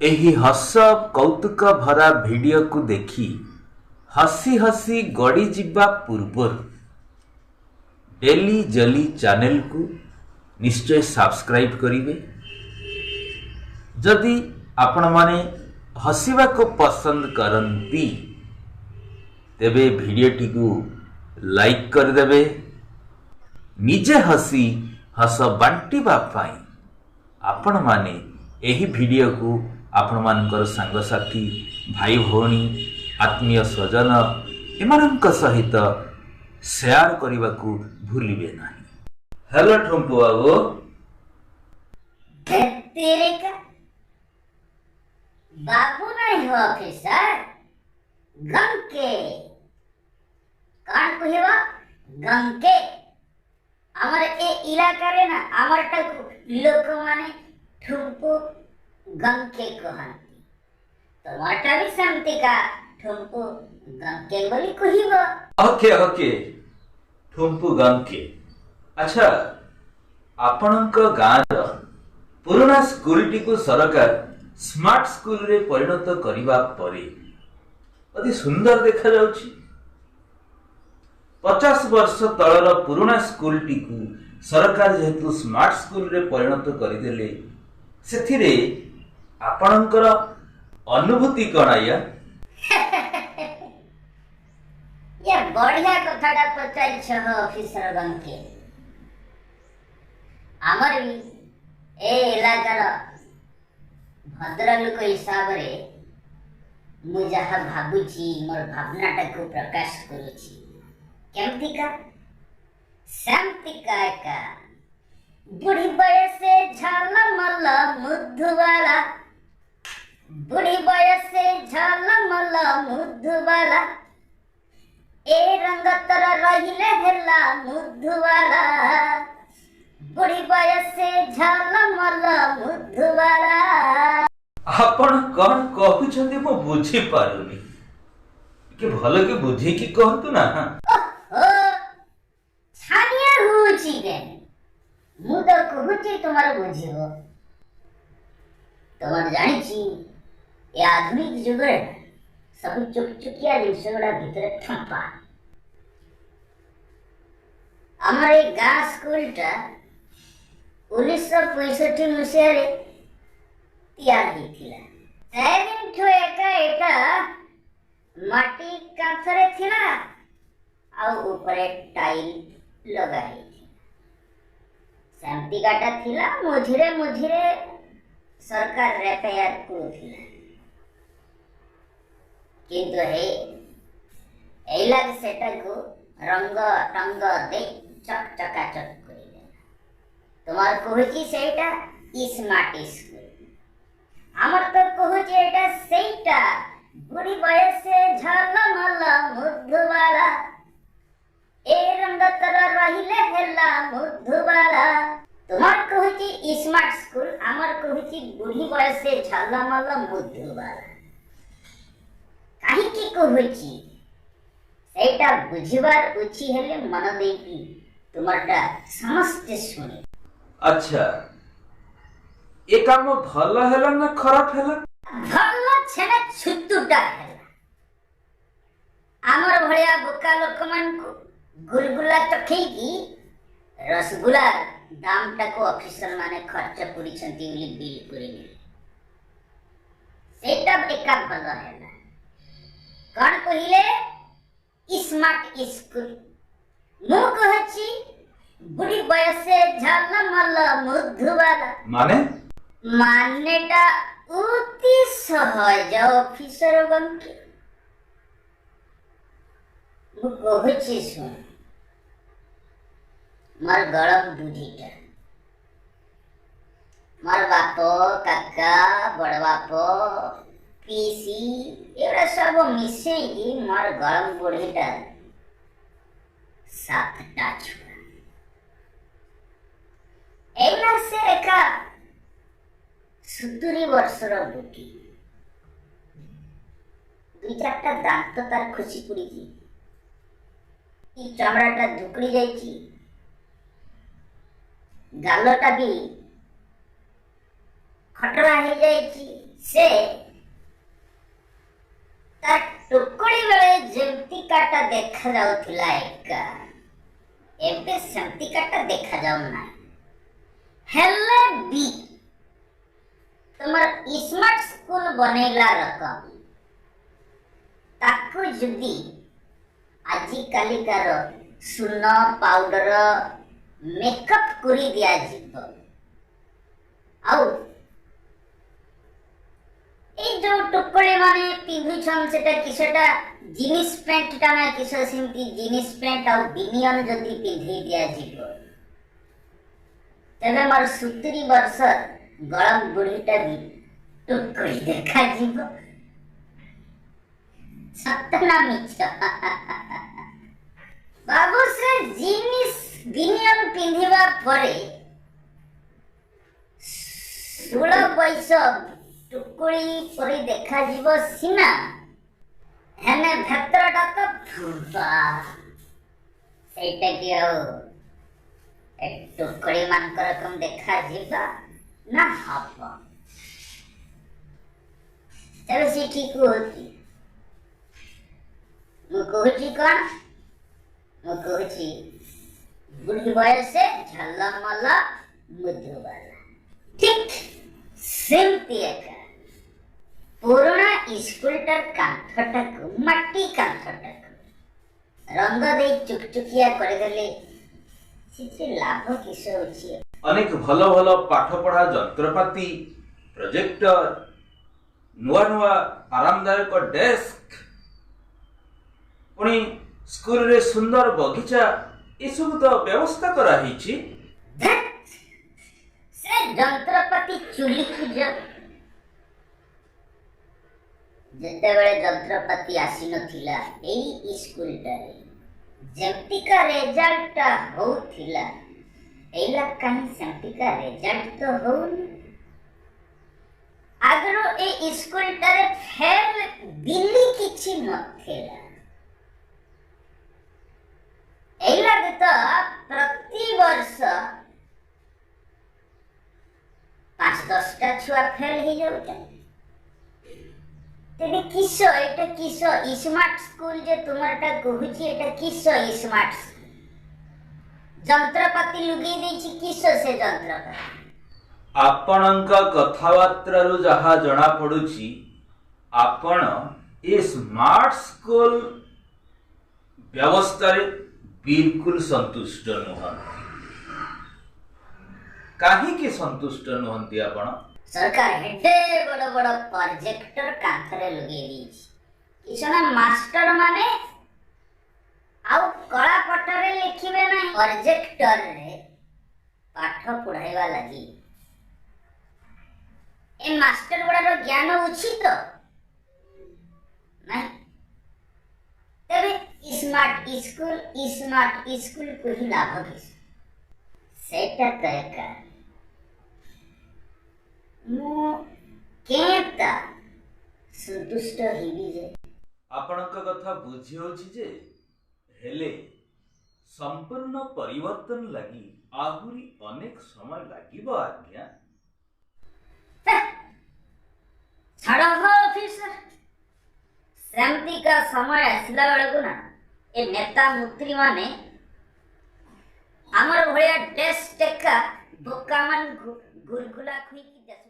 ଏହି ହସ କୌତୁକ ଭରା ଭିଡ଼ିଓକୁ ଦେଖି ହସି ହସି ଗଡ଼ିଯିବା ପୂର୍ବରୁ ଡେଲି ଜଲି ଚ୍ୟାନେଲକୁ ନିଶ୍ଚୟ ସବସ୍କ୍ରାଇବ୍ କରିବେ। ଯଦି ଆପଣମାନେ ହସିବାକୁ ପସନ୍ଦ କରନ୍ତି, ତେବେ ଭିଡ଼ିଓଟିକୁ ଲାଇକ୍ କରିଦେବେ। ନିଜେ ହସି ହସ ବାଣ୍ଟିବା ପାଇଁ ଆପଣମାନେ ଏହି ଭିଡ଼ିଓକୁ ଆପଣମାନଙ୍କର ସାଙ୍ଗସାଥି, ଭାଇ ଭଉଣୀ, ଆତ୍ମୀୟ ସ୍ୱଜନ ଏମାନଙ୍କ ସହିତ ସେୟାର କରିବାକୁ ଭୁଲିବେ ନାହିଁ। ହ୍ୟାଲୋ ଠୁମ୍ପୁ ବାବୁ। ଧେତ୍ତେରିକା, ବାବୁ ନାହିଁ ହୋ ଅଫିସର, ଗଙ୍କେ। କଣ କହିବ? ଗଙ୍କେ। ଆମର ଏ ଇଲାକାରେ ନା ଆମରଟାକୁ ଲୋକମାନେ ଠୁମ୍ପୁ ଗଙ୍କେ କହନ୍ତି। ତୁମରଟା ବି ସେମିତିକା ଠୁମ୍ପୁ ଗଙ୍କେ ବୋଲି କହିବ। ଓକେ ଓକେ, ଠୁମ୍ପୁ ଗଙ୍କେ। ଆଚ୍ଛା, ଆପଣଙ୍କ ଗାଁର ପୁରୁଣା ସ୍କୁଲଟିକୁ ସରକାର ସ୍ମାର୍ଟ ସ୍କୁଲରେ ପରିଣତ କରିବା ପରେ ଅତି ସୁନ୍ଦର ଦେଖାଯାଉଛି। 50 ବର୍ଷ ତଳର ପୁରୁଣା ସ୍କୁଲଟିକୁ ସରକାର ଯେହେତୁ ସ୍ମାର୍ଟ ସ୍କୁଲରେ ପରିଣତ କରିଦେଲେ, ସେଥିରେ ଆପଣଙ୍କର ଅନୁଭୂତି କ'ଣ ଆଜ୍ଞା? ଇଏ ବଢିଆ କଥାଟା ପଚାରିଛ ହୋ ଅଫିସର ଗଙ୍କେ। ଆମର ବି ଏ ଇଲାକାର ଭଦ୍ରଲୋକ ହିସାବରେ ମୁଁ ଯାହା ଭାବୁଛି, ମୋର ଭାବନାଟାକୁ ପ୍ରକାଶ କରୁଛି। କେମିତିକା? ସେମିତିକା ଏକା। ବୁଢ଼ୀ ବୟସେ ଝଲମଲ ମୁଧୁବାଲା, ବୁଢ଼ୀ ବୟସେ ଝଲମଲ ମୁଧୁବାଲା, ଏ ରଙ୍ଗ ତୋର ରହିଲେ ହେଲା ମୁଧୁବାଲା, ବୁଢ଼ୀ ବୟସେ ଝଲମଲ ମୁଧୁବାଲା। ଆପଣ କଣ କହୁଛନ୍ତି ମୁଁ ବୁଝିପାରୁନି। ଟିକେ ଭଲ କି ବୁଝେଇକି କୁହନ୍ତୁ ନା। ଓ, ଛାନିଆ ହଉଛି କେନ୍? ମୁଁ ତ କହୁଛି, ତୁମର ବୁଝିବ। ତୁମର ଜାଣିଛି, ଏ ଆଧୁନିକ ଯୁଗରେ ସବୁ ଚୁକଚୁକିଆ ଜିନିଷ ଗୁଡ଼ା ଭିତରେ ଥମ୍ପା। ଆମର ଏଇ ଗାଁ ସ୍କୁଲଟା 1965 ମସିହାରେ ତିଆରି ହେଇଥିଲା। ସେଦିନଠୁ ଏକା ଏଟା ମାଟି କାନ୍ଥରେ ଥିଲା ଆଉ ଉପରେ ଟାଇଲ ଲଗା ହେଇଥିଲା। ସେମିତିକାଟା ଥିଲା। ମଝିରେ ମଝିରେ ସରକାର ରିପେୟାର କରୁଥିଲା। କିନ୍ତୁ ଏଇଲାଗି ସେଟାକୁ ରଙ୍ଗ ଟଙ୍ଗ ଦେଇ ଚକ ଚକାଚକ କରିଦେଲା। তোমার কହୁଛି ସେଇଟା ସ୍ମାର୍ଟ ସ୍କୁଲ, ଆମର ତ କହୁଛି ଏଇଟା ସେଇଟା ବୁଢ଼ୀ ବୟସେ ଝଲମଲ ମୁଧୁବାଲା, ଏ ରଙ୍ଗ ତୋର ରହିଲେ ହେଲା ମୁଧୁବାଲା। তোমার କହୁଛି ସ୍ମାର୍ଟ ସ୍କୁଲ, ଆମର କହୁଛି ବୁଢ଼ୀ ବୟସେ ଝଲମଲ ମୁଧୁବାଲା। କାହିଁକି କହୁଛି, ସେଇଟା ବୁଝିବାର ଅଛି ହେଲେ ମନ ଦେଇକି ତୁମରଟା ସମସ୍ତେ ଶୁଣି। ଆଚ୍ଛା, ଏ କାମ ଭଲ ହେଲା ନା ଖରାପ ହେଲା? ଭଲ ଛେନା ଛୁତୁଟା ହେଲା। ଆମର ଭଳିଆ ବୋକା ଲୋକମାନଙ୍କୁ ଗୁଲଗୁଲା ଚଖେଇକି ରସଗୁଲା ଦାମଟାକୁ ଅଫିସର ମାନେ ଖର୍ଚ୍ଚ କରିଛନ୍ତି ବୋଲି ବିଲ୍ କରିନେଲେ। ସେଇଟା ଏକା ଭଲ ହେଲା। କଣ କହିଲେ? Smart school. ମୁଁ କହୁଛି ବୁଢ଼ୀ ବୟସେ ଝଲମଲ ମୁଧୁବାଲା। ମାନେ? ମାନେଟା ଅତି ସହଜ ଅଫିସର ବଙ୍କି। ମୁଁ କହୁଛି ଶୁଣ। ମୋର ଗଳମ ବୁଢ଼ୀଟା, ମୋର ବାପ, କାକା, ବଡ଼ ବାପ, ପିସି ଏଗୁଡ଼ା ସବୁ ମିଶେଇକି ମୋର ଗଳମ ବୁଢ଼ୀଟା ସାତଟା ଛୁଆ। ଏଇନା ସେ ଏକା 70 ବର୍ଷର ବୁଢ଼ୀ। ଦୁଇ ଚାରିଟା ଦାନ୍ତ ତାର ଖସି ପଡ଼ିଛି, ଚମଡ଼ାଟା ଧୁକୁଡ଼ି ଯାଇଛି, ଗାଲଟା ବି ଖଟରା ହେଇଯାଇଛି। ସେ ତା ଟୁକୁଡ଼ି ବେଳେ ଯେମିତିକାଟା ଦେଖାଯାଉଥିଲା ଏକା, ଏବେ ସେମିତିକାଟା ଦେଖାଯାଉନାହିଁ। ହେଲେ ବି ତୁମର ସ୍ମାର୍ଟ ସ୍କୁଲ ବନେଇଲା ରକମ ତାକୁ ଯଦି ଆଜିକାଲିକାର ସୁନ ପାଉଡର ମେକଅପ୍ କରି ଦିଆଯିବ, ଆଉ ଏଇ ଯୋଉ ଟୁକୁଳି ମାନେ ପିନ୍ଧୁଛନ୍ ସେଟା କିସଟା ଜିନିଷ ପ୍ୟାଣ୍ଟଟା ନା କିସ, ସେମିତି ଜିନିଷ ପ୍ୟାଣ୍ଟ ଆଉ ବିନିୟନ ଯଦି ପିନ୍ଧେଇ ଦିଆଯିବ, ତେବେ ମୋର 70 ବର୍ଷ ଗରମ ବୁଢ଼ୀଟା ବି ଟୁକୁଳି ଦେଖାଯିବ। ସତ ନା ମିଛ ବାବୁ? ସେ ଜିନିଷ ବିନିୟନ ପିନ୍ଧିବା ପରେ 16 ବୟସ ଟୁକୁଳି ପରି ଦେଖାଯିବ ସିନା, ହେଲେ ଭେତରଟା ତ ଫୁମ୍ପା। ସେଇଟା କି ଆଉ ଏ ଟୁକୁଳି ମାନଙ୍କର କଣ ଦେଖାଯିବା ନା ହବ? ତେବେ ସେଠି କହୁଛି, ମୁଁ କହୁଛି କଣ? ମୁଁ କହୁଛି ବୁଢ଼ୀ ବୟସେ ଝଲମଲ ମଧୁବାଲା, ଠିକ ସେମିତି ଏକା ପୁରୁଣା ସ୍କୁଲଟାର କାନ୍ଥଟାକୁ, ମାଟି କାନ୍ଥଟାକୁ ରଙ୍ଗ ଦେଇ ଚୁକଚୁକିଆ କରିଦେଲେ ସେଥିରେ ଲାଭ କିସ ଅଛି? ଅନେକ ଭଲ ଭଲ ପାଠପଢ଼ା ଯନ୍ତ୍ରପାତି, ପ୍ରୋଜେକ୍ଟର, ନୂଆ ନୂଆ ଆରାମଦାୟକ ଡେସ୍କ, ପୁଣି ସ୍କୁଲରେ ସୁନ୍ଦର ବଗିଚା, ଏସବୁ ତ ବ୍ୟବସ୍ଥା କରାହେଇଛି। ଧେତ୍, ସେ ଯନ୍ତ୍ରପାତି ଚୁଲିକି ଯାଉ। ଯେତେବେଳେ ଯନ୍ତ୍ରପାତି ଆସିନଥିଲା ଏଇ ସ୍କୁଲଟାରେ ଯେମିତିକା ରେଜଲ୍ଟଟା ହଉଥିଲା, ଏଇଲା କାହିଁ ସେମିତିକା ରେଜଲ୍ଟ ତ ହଉନି। ଆଗରୁ ଏଇ ସ୍କୁଲଟାରେ ଫେଲ ବିଲି କିଛି ନଥିଲା, ଏଇଲା ତ ପ୍ରତିବର୍ଷ 5-10ଟା ଛୁଆ ଫେଲ ହେଇଯାଉଛନ୍ତି। ତେବେ କିସ ଏଟା? କିସ ସ୍ମାର୍ଟ ସ୍କୁଲ ଯେ ତୁମରଟା କହୁଛି, ଏଟା କିସ ସ୍ମାର୍ଟ ସ୍କୁଲ? ଯନ୍ତ୍ରପାତି ଲୁଗେଇ ଦେଇଛି, କିସ ସେ ଯନ୍ତ୍ରପାତି? ଆପଣଙ୍କ କଥାବାର୍ତ୍ତାରୁ ଯାହା ଜଣା ପଡୁଛି, ଆପଣ ଏ ସ୍ମାର୍ଟ ସ୍କୁଲ ବ୍ୟବସ୍ଥାରେ ବିଲକୁଲ ସନ୍ତୁଷ୍ଟ ନୁହନ୍ତି। କାହିଁକି ସନ୍ତୁଷ୍ଟ ନୁହନ୍ତି ଆପଣ? ସରକାର ହେଡେ ବଡ ବଡ ପ୍ରୋଜେକ୍ଟର କାନ୍ଥରେ ଲଗେଇ ଦେଇଛି, କିସ ନା ମାଷ୍ଟର ମାନେ ଆଉ କଳା ପଟରେ ଲେଖିବେ ନାହିଁ, ପ୍ରୋଜେକ୍ଟରରେ ପାଠ ପଢାଇବା ଲାଗି। ଏ ମାଷ୍ଟର ଗୁଡାର ଜ୍ଞାନ ଅଛି ତ ନାଇଁ? ତେବେ ସ୍ମାର୍ଟ ସ୍କୁଲ ସ୍ମାର୍ଟ ସ୍କୁଲ କହି ଲାଭ କିସ? ସେଇଟା ତ ଏକା ମୁଁ କେନ୍ତା ସନ୍ତୁଷ୍ଟ ହେବି ଯେ? ଆପଣଙ୍କ କଥା ବୁଝି ହେଉଛି ଯେ, ହେଲେ ସମ୍ପୂର୍ଣ୍ଣ ପରିବର୍ତ୍ତନ ଲାଗି ଆହୁରି ଅନେକ ସମୟ ଲାଗିବ ଆଜ୍ଞା। ଛାଡ଼ ହୋ ଅଫିସର, ସେମିତିକା ସମୟ ଆସିଲା ବେଳକୁ ନା ଏ ନେତା ମନ୍ତ୍ରୀ ମାନେ ଆମର ଭଳିଆ ଡେସ୍ ଟେକା ବୋକା ମାନଙ୍କୁ ଗୁଲଗୁଲା ଖୁଇକି ଦେଶ